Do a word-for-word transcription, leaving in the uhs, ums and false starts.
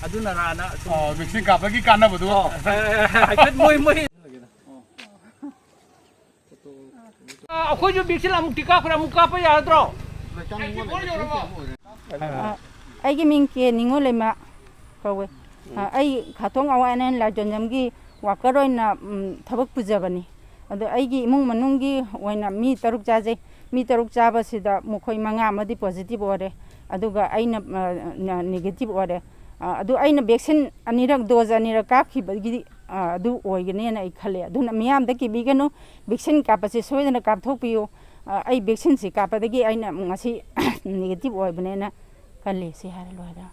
ꯑꯗꯨꯅꯔꯥꯅ ꯁꯨꯝ ꯑꯣ, ꯚꯦꯛꯁꯤꯟ ꯀꯥꯞꯄꯒꯤ ꯀꯥꯟꯅꯕꯗꯣ꯫ ꯑꯣ, ꯍꯥꯏꯐꯦꯠ ꯃꯣꯏ, ꯃꯣꯏ꯫ ꯑ, ꯑꯩꯈꯣꯏꯁꯨ ꯚꯦꯛꯁꯤꯟ ꯑꯃꯨꯛꯇꯤ ꯀꯥꯞꯈ꯭ꯔꯦ, ꯑꯃꯨꯛ ꯀꯥꯞꯄ ꯌꯥꯒꯗ꯭ꯔꯣ? ꯑ, ꯑꯩꯒꯤ ꯃꯤꯡ ꯀꯦ ꯅꯤꯉꯣꯜꯂꯩꯃ ꯀꯧꯋꯦ꯫ ꯑ, ꯑꯩ ꯈꯥꯇꯣꯡ ꯑꯋꯥ ꯑꯅꯥ ꯂꯥꯏꯔꯤꯛ ꯌꯣꯟꯐꯝꯒꯤ ꯋꯥꯀꯔ ꯑꯣꯏꯅ, ꯎꯝ, ꯊꯕꯛ ꯄꯨꯖꯕꯅꯤ꯫ ꯑꯗꯣ ꯑꯩꯒꯤ ꯏꯃꯨꯡ ꯃꯅꯨꯡꯒꯤ ꯑꯣꯏꯅ ꯃꯤ ꯇꯔꯨꯛ ꯆꯥꯖꯩ꯫ ꯃꯤ ꯇꯔꯨꯛ ꯆꯥꯕꯁꯤꯗ ꯃꯈꯣꯏ ꯃꯉꯥ ꯑꯃꯗꯤ ꯄꯣꯖꯤꯇꯤꯚ ꯑꯣꯏꯔꯦ, ꯑꯗꯨꯒ ꯑꯩꯅ, ꯑ, ꯅ-, ꯅꯦꯒꯦꯇꯤꯚ ꯑꯣꯏꯔꯦ꯫ ꯑ, ꯑꯗꯨ ꯑꯩꯅ ꯚꯦꯛꯁꯤꯟ ꯑꯅꯤꯔꯛ, ꯗꯣꯖ ꯑꯅꯤꯔꯛ ꯀꯥꯞꯈꯤꯕꯒꯤ, ꯑ, ꯑꯗꯨ ꯑꯣꯏꯒꯅꯦꯅ ꯑꯩ ꯈꯜꯂꯦ꯫ ꯑꯗꯨꯅ ꯃꯤꯌꯥꯝꯗ ꯀꯤꯕꯤꯒꯅꯨ, ꯚꯦꯛꯁꯤꯟ ꯀꯥꯞꯄꯁꯦ ꯁꯣꯏꯗꯅ ꯀꯥꯞꯊꯣꯛꯄꯤꯌꯨ꯫ ꯑ, ꯑꯩ ꯚꯦꯛꯁꯤꯟꯁꯤ ꯀꯥꯞꯄꯗꯒꯤ ꯑꯩꯅ ꯉꯁꯤ ꯅꯦꯒꯦꯇꯤꯚ ꯑꯣꯏꯕꯅꯦꯅ ꯈꯜꯂꯤ꯫ ꯁꯤ ꯍꯥꯏꯔ ꯂꯣꯏꯔꯦ꯫